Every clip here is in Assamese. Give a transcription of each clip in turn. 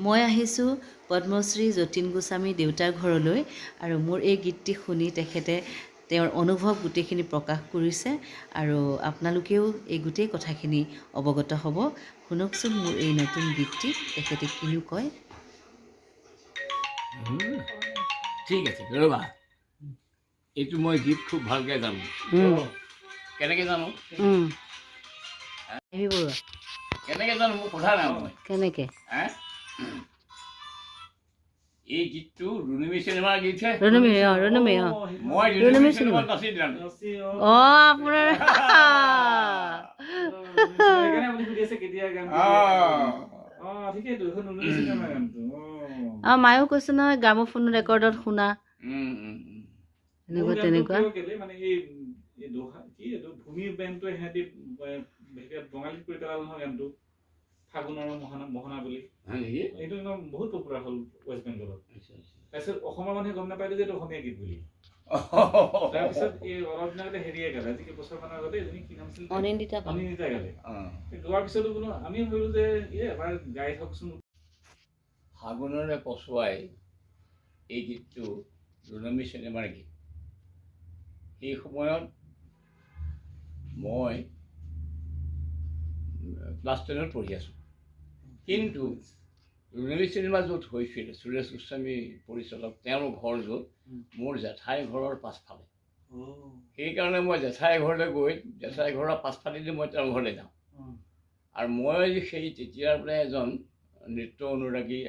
মই আহিছোঁ পদ্মশ্ৰী যতীন গোস্বামী দেউতাৰ ঘৰলৈ আৰু মোৰ এই গীতটি শুনি তেখেতে তেওঁৰ অনুভৱ গোটেইখিনি প্ৰকাশ কৰিছে আৰু আপোনালোকেও এই গোটেই কথাখিনি অৱগত হ'ব। শুনকচোন মোৰ এই নতুন গীতটি, তেখেতে কিনো কয়। ঠিক আছে, ৰ'বা, এইটো মই গীত খুব ভালকৈ জানো। কেনেকৈ জানো? কেনেকৈ জানো মোক সোধা নাই মই। কেনেকৈ? এই গীতটো ৰুণুমী চিনেমাৰ গীতহে। ৰুণুমী, অ, ৰুণুমী, অ। মই ৰুণুমী চিনেমাত নাছিলোঁ। অ, আপোনাৰ অ, মায়েও কৈছে নহয় গ্ৰামোফোন ৰেকৰ্ডত শুনা এনেকুৱা তেনেকুৱা। ফাগুনৰ মোহনা বুলি এইটো একদম বহুত পপুলাৰ হ'ল ৱেষ্ট বেংগলত। তাৰপিছত অসমৰ মানুহে গম নাপালে যে এইটো অসমীয়া গীত বুলি। তাৰপিছত এই অলপ দিন আগতে হেৰিয়ে গালে, আজি কেইবছৰমানৰ আগতে এজনী কি নাম আছিল, অনিন্দিতা, অনিন্দিতা গালে। গোৱাৰ পিছতো বোলো আমি ভাবিলো যে এই এবাৰ গাই থকচোন। ফাগুনৰে পচুৱাই এই গীতটো ৰুণুমী চিনেমাৰ গীত। সেই সময়ত মই ক্লাছ 10ত পঢ়ি আছোঁ। কিন্তু ৰুণুমী চিনেমা য'ত হৈছিল, সুৰেশ গোস্বামী পৰিচালক, তেওঁৰ ঘৰ য'ত, মোৰ জেঠাই ঘৰৰ পাছফালে। সেইকাৰণে মই জেঠাই ঘৰলৈ গৈ জেঠাই ঘৰৰ পাছফালেদি মই তেওঁৰ ঘৰলৈ যাওঁ। আৰু মই সেই তেতিয়াৰ পৰাই এজন নৃত্য অনুৰাগী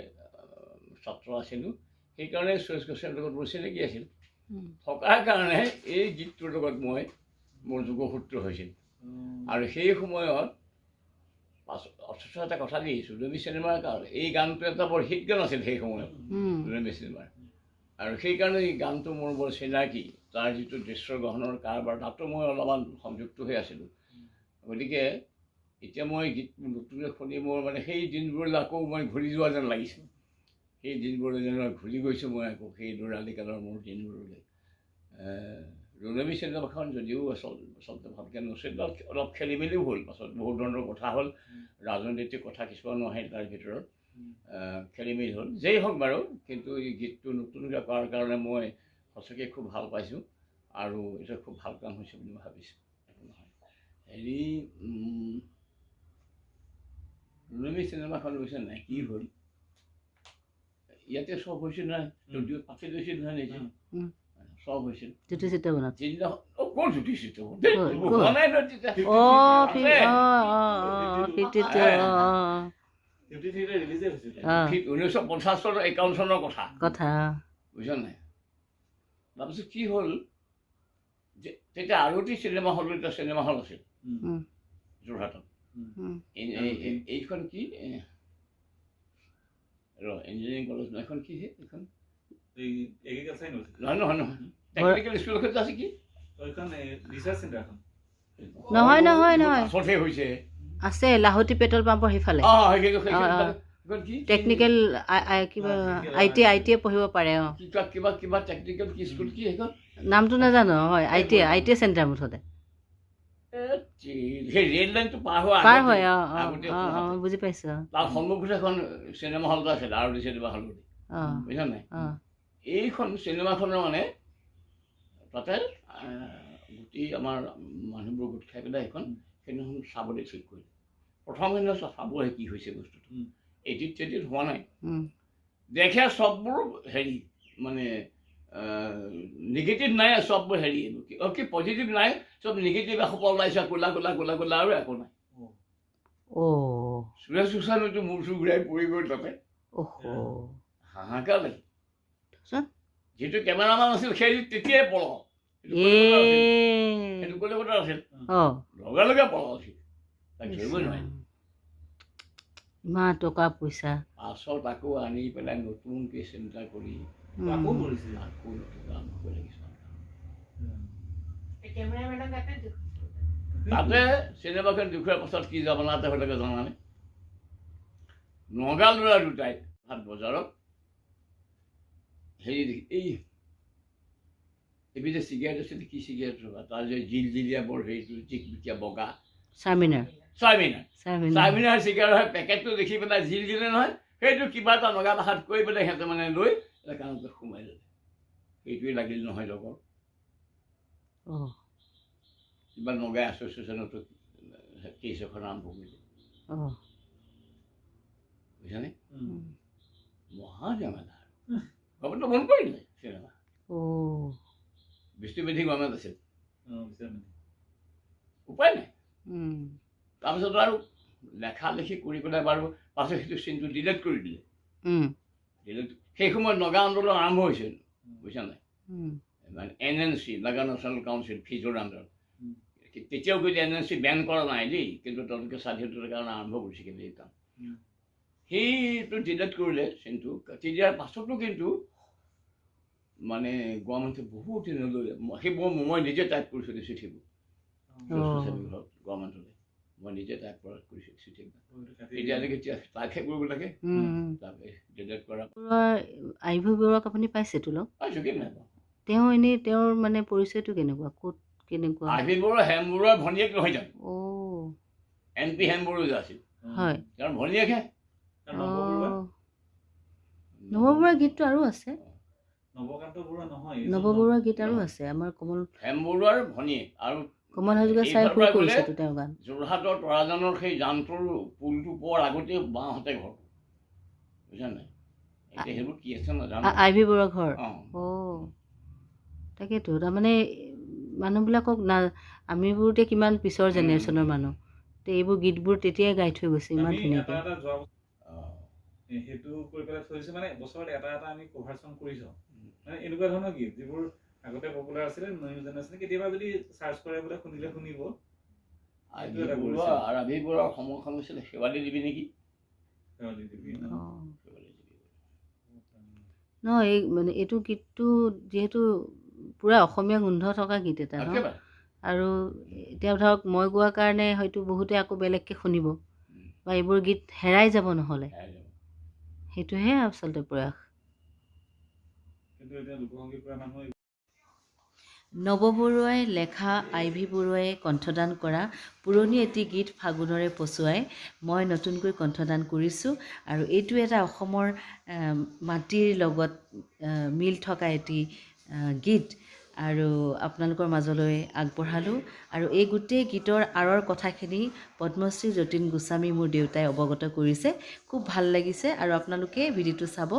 ছাত্ৰ আছিলোঁ। সেইকাৰণে সুৰেশ গোস্বামীৰ লগত মোৰ চিনাকি আছিল। থকাৰ কাৰণে এই গীতটোৰ লগত মোৰ যোগসূত্ৰ হৈছিল। আৰু সেই সময়ত অথচ এটা কথা দিছোঁ, ৰুণুমী চিনেমাৰ কাৰণে এই গানটো এটা বৰ হিট গান আছিল সেই সময়ত ৰুণুমী চিনেমাৰ। আৰু সেইকাৰণে এই গানটো মোৰ বৰ চিনাকি। তাৰ যিটো দৃশ্য গ্ৰহণৰ কাৰবাৰ, তাতো মই অলপমান সংযুক্ত হৈ আছিলোঁ। গতিকে এতিয়া মই গীত নতুনকৈ শুনি মোৰ মানে সেই দিনবোৰলৈ আকৌ মই ঘূৰি যোৱা যেন লাগিছে। সেই দিনবোৰলৈ যেন মই ঘূৰি গৈছোঁ মই আকৌ সেই ল'ৰালিকালৰ মোৰ দিনবোৰলৈ। ৰুণুমী চিনেমাখন যদিও আচলতে ভালকৈ নচলিল, অলপ খেলি মেলিও হ'ল, পাছত বহুত ধৰণৰ কথা হ'ল, ৰাজনৈতিক কথা কিছুমানো আহিল তাৰ ভিতৰত, খেলি মেলি হ'ল। যেই হওক বাৰু, কিন্তু এই গীতটো নতুনকৈ কৰাৰ কাৰণে মই সঁচাকৈ খুব ভাল পাইছোঁ আৰু এইটো খুব ভাল কাম হৈছে বুলি মই ভাবিছোঁ। নহয়, হেৰি ৰুণুমী চিনেমাখন হৈছে নাই, কি হ'ল ইয়াতে চব হৈছিল নহয়, যদিও পাতি লৈছিল নহয় নিজে, চব হৈছিল। জ্যোতি চিত্ৰবনত। ক'ত জ্যোতি চিত্ৰবন? 1950 চনৰ 51 চনৰ কথা কথা বুজিছ নাই? তাৰপিছত কি হ'ল, তেতিয়া আৰতি চিনেমা হল, এটা চিনেমা হল আছিল যোৰহাটত। এইখন কি ৰ ইঞ্জিনিয়াৰিং কলেজ নহয়, এখন কি হে এইখন? নহয় নহয় নহয়, টেকনিকেল স্কুলখন আছে কি? নহয় নহয় নহয়, হৈছে আছে লাহতি পেট্ৰল পাম্পৰ সেইফালে। টেকনিকেল কিবা I T I T পঢ়িব পাৰে। অ, কিবা কিবা টেকনিকেল কি স্কুল কি সেইখন? নামটো নাজানো। হয়, I T centre মুঠতে। সেই ৰেল লাইনটো পাৰ হোৱা পাৰ হয়। অ অ অ, বুজি পাইছোঁ। তাৰ সন্মুখত এখন চিনেমা হল এটা আছিল, আৰতি চিনেমা হল বুলি, বুজিছা নাই? এইখন চিনেমাখনৰ মানে তাতে গোটেই আমাৰ মানুহবোৰ গোট খাই পেলাই সেইখন সেইদিনাখন চাবলৈ ঠিক কৰিলে। প্ৰথম সেইদিনা চাবহে কি হৈছে বস্তুটো, এডিট চেডিট হোৱা নাই। দেখে চববোৰ হেৰি মানে নিগেটিভ নাই, চববোৰ হেৰি কি পজিটিভ নাই, চব নিগেটিভ এসোপা ওলাইছে, ক'লা ক'লা ক'লা ক'লা আৰু একো নাই। সুৰেশ গোস্বামীটো মূৰ চুৰ ঘূৰাই পৰি গ'ল তাতে, হাহাকাৰ লাগি। যিটো কেমেৰামেন আছিল সেই তেতিয়াই পলাও, সেইটো কলিকতাত আছিল, লগে লগে পলাও, তাক ধৰিবই নোৱাৰি। ইমান টকা পইচা পাছত আকৌ আনি পেলাই নতুনকৈ চিন্তা কৰি আকৌ কৰিছিল, আকৌ নতুন আৰম্ভ কৰি লাগিছে। তাতে চিনেমাখন দেখুৱাৰ পাছত কি জামানাতে হৈ থাকে জানানে? নগা ল'ৰা দুটাই হাট বজাৰত হেৰি এই এইবিধ যে চিগাৰেট আছিল, কি চিগাৰেট ৰ'বা, তাৰ যে জিলজিলীয়া বৰ হেৰিটো জিকমিকীয়া বগা চাৰমিনাৰ চাৰমিনাৰ চাৰমিনাৰ চিগাৰেট হয়, পেকেটটো দেখি পেলাই জিল দিলে নহয়, সেইটো কিবা এটা নগা ভাষাত কৈ পেলাই সিহঁতে মানে লৈ এটা কাণতে সোমাই ল'লে। সেইটোৱে লাগিল নহয় লগৰ। কিবা নগা এছ'চিয়েশ্যনতো কেছ এখন আৰম্ভ কৰিলে। বুজিছানে? মহা জেমেলা। গভৰ্ণমেণ্টে বন্ধ কৰি দিলে চিনেমা। বিষ্ণু মেধি গভৰ্ণমেণ্ট আছিল, উপায় নাই। তাৰপিছত আৰু লেখা লেখি কৰি পেলাই বাৰু পাছত সেইটো চিনটো ডিলেট কৰি দিলে। ডিলেট সেই সময়ত নগা আন্দোলন আৰম্ভ হৈছিল, বুজিছা নাই? মানে NNC, Naga national council, ফিজোৰ আণ্ডাৰত। তেতিয়াও কিন্তু NNC Ben কৰা নাই দেই, কিন্তু তেওঁলোকে স্বাধীনতাৰ কাৰণে আৰম্ভ কৰিছে কিন্তু এই কাম। সেইটো ডিলেট কৰিলে চিনটো। তেতিয়াৰ পাছতো কিন্তু মানে গভৰ্ণমেণ্টে বহুত দিনলৈ সেইবোৰ মই নিজে টাইপ কৰিছিলোঁ চিঠিবোৰ গভৰ্ণমেণ্টলৈ, মই নিজে টাইপ কৰিছোঁ চিঠিবোৰ। এতিয়ালৈকে টাইপহে কৰিব লাগে, ডিলেট কৰা। আই ভি বৰুৱাক আপুনি পাইছেতো লগ? পাইছোঁ, কি নাই পোৱা। তেওঁ এনেই তেওঁৰ মানে পৰিচয়টো কেনেকুৱা, ক'ত কেনেকুৱা? আই ভি বৰুৱা হেম বৰুৱাৰ ভনীয়েক নহয় জানো? এম পি হেম বৰুৱা যে আছিল, হয়, তেওঁৰ ভনীয়েকহে। নৱ বৰুৱাৰ গীতটো আৰু আছে, নৱকান্ত বৰুৱা নহয়, নৱ বৰুৱাৰ গীত আৰু আছে আমাৰ। কমল হেম বৰুৱাৰ ভনীয়েক আৰু কমল হাজৰিকা ছাৰে সুৰ কৰিছেতো তেওঁৰ গান। যোৰহাটৰ তৰাজানৰ সেই জানটোৰ পুলটো পোৱাৰ আগতে বাওঁহাতে ঘৰ, বুজিছা নাই? এতিয়া সেইবোৰ কি আছে নাজানো। আই ভি বৰুৱাৰ ঘৰ। অ', তাকেতো, তাৰমানে মানুহবিলাকক না, আমিবোৰ এতিয়া কিমান পিছৰ জেনেৰেশ্যনৰ মানুহ, এইবোৰ গীতবোৰ তেতিয়াই গাই থৈ গৈছে ইমান ধুনীয়াকৈ। সেইটো কৰি পেলাই থৈছোঁ, মানে বছৰত এটা এটা আমি কভাৰ চং কৰি যাওঁ। মানে এনেকুৱা ধৰণৰ গীত যিবোৰ আগতে পপুলাৰ আছিলে, নিউ জেনেৰেশ্যনে কেতিয়াবা যদি চাৰ্চ কৰে বোলে শুনিলে শুনিব। আৰু আই ভি বৰুৱাৰ সমখন হৈছিলে শেৱালি দেৱী নেকি? শেৱালি দেৱী। নহয়, এই মানে এইটো গীতটো যিহেতু পূৰা অসমীয়া গোন্ধ থকা গীত এটা ন, আৰু এতিয়া ধৰক মই গোৱাৰ কাৰণে হয়তো বহুতে আকৌ বেলেগকৈ শুনিব বা এইবোৰ গীত হেৰাই যাব নহ'লে, সেইটোহে আচলতে প্ৰয়াস। নৱ বৰুৱাই লেখা, আই ভি বৰুৱাই কণ্ঠদান কৰা পুৰণি এটি গীত ফাগুনৰে পচুৱাই মই নতুনকৈ কণ্ঠদান কৰিছোঁ। আৰু এইটো এটা অসমৰ মাটিৰ লগত মিল থকা এটি গীত আৰু আপোনালোকৰ মাজলৈ আগবঢ়ালোঁ। আৰু এই গোটেই গীতৰ আঁৰৰ কথাখিনি পদ্মশ্ৰী যতীন গোস্বামী মোৰ দেউতাই অৱগত কৰিছে, খুব ভাল লাগিছে। আৰু আপোনালোকে ভিডিঅ'টো চাব।